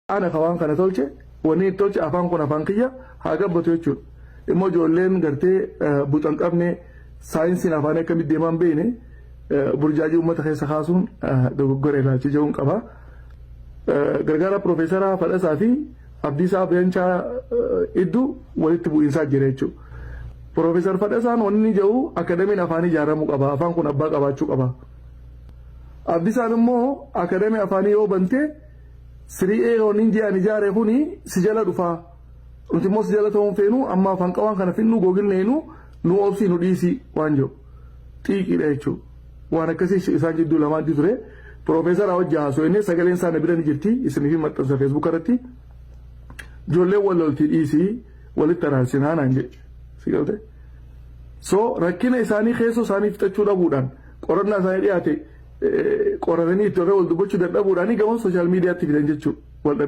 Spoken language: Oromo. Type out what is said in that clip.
Ana ka waan kana tolche, wanni itti tolche afaan kun afaan kiyya haa gabbatu jechuudha. Immoo ijoolleen gartee buxa hin qabne, saayinsiin afaanii akkamitti deemaa hin beekne, burjaajii uummata keessa kaasuun dogoggora ilaalcha jedhuun qaba. Gargaara Piroofeesaraa Fadhasaa fi Abdiisaa Beenchaa iddoo walitti bu'iinsaa jira jechuudha. Piroofeesar Fadhasaan wanni inni jedhu akadamiin afaanii ijaaramuu qaba. Afaan kun abbaa qabaachuu qaba. Abdiisaan immoo akadamii afaanii yoo bante 3A wanni ji'aan ijaare kuni si jala dhufaa. Nuti immoo si jala ta'uun feenu, amma afaan qawaan kana finnu googilneenu, nu obsii, nu dhiisii waan jedhu. Xiiqiidha jechuudha. Waan akkasii isaan jidduu lamaan ture. Piroofeesara hojii haasoo sagaleen isaa na bira ni jirti, isinii fi maxxansa Facebook irratti. Ijoolleen wal loltii dhiisii, walitti araarsinaa naan jedhe. Si galte? So rakkina isaanii keessoo isaanii fixachuu dhabuudhaan, qorannaa isaanii dhiyaate qoratanii itti wal dubbachuu dadhabuudhaan gama social mediatti fidan jechuudha. Wal dhabee.